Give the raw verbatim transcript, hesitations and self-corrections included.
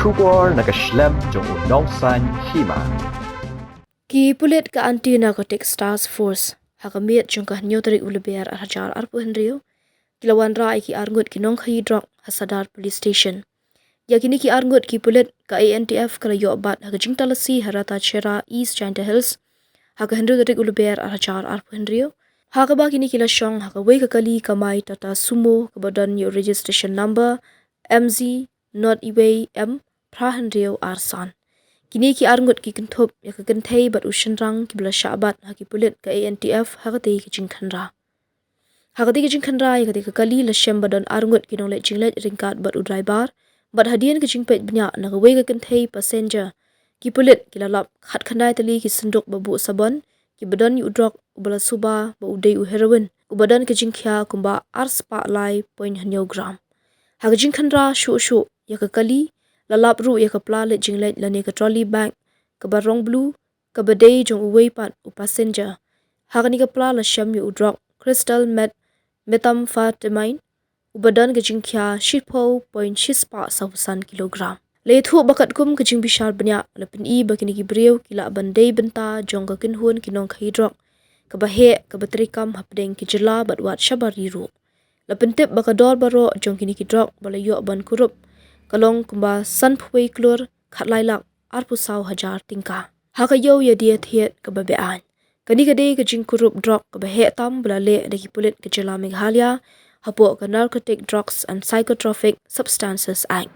Khubor na ka shlem jong u Nongsaiñ Hima. Ki pulit ka Anti Narcotics Task Force ha ka miet jong ka hynñiew tarik u Lber ar hajar arphew hynriew ki la wanrah ïa ki arngut ki nongkhaïi drok ha Sadar Police Station. Ïa kine ki arngut ki pulit ka A N T F ka la ïoh bat ha ka jingtalasi ha Ratacherra, East Jaintia Hills, ha ka hynriew tarik u Lber ar hajar arphew hynriew, ha kaba kine ki la shong ha kawei ka kali kamai Tata Sumo kaba don ïa u registration number M Z not iwei M phra hynriew ar san. Kine ki arngut ki kynthup ïa ka kynthei bad u shynrang kiba la shah bat ha ki pulit ka A N T F ha katei ka jingkhynra. Ha katei ka jingkhynra ïa katei ka kali la shem ba don arngut ki nongleit jingleit ryngkat bad u driver, bad hadien ka jingpeit bniah na kawei ka kynthei passenger, ki pulit ki la lap khatkhyndai tylli ki synduk ba buh sabon kiba don ïa u drok uba la suba ba u dei u heroin uba don ka jingkhia kumba ar spah lai point hynñiew gram. Ha ka jingkhynra shuh shuh ïa ka kali, la lap ruh ïa ka pla leit jingleit lane ka trolley bag kaba rong blue, kaba dei jong uwei pat u passenger. Ha kane ka pla la shem ïa u drok crystal meth methamphetamine uba don ka jingkhia shiphew point shispah sawphew san kilogram. La ïathuh ba katkum ka jingbishar bniah, la pyni ba kine ki briew ki lah ban dei bynta jong ka kynhun ki nongkhaïi drok kaba heh, kaba treikam hapdeng ki jylla bad wat shabar ri ruh. La pyntip ba ka dor baroh jong kine ki drok ba la ïoh ban kurup ka long kumba sanphew wei klur khatlai lak arphew saw hajar tyngka. Ha ka ïew ïa die thied kaba beaiñ. Kane ka dei ka jingkurup drok kaba heh tam ba la leh da ki pulit ka jylla Meghalaya hapoh ka Narcotic Drugs and Psychotropic Substances Act.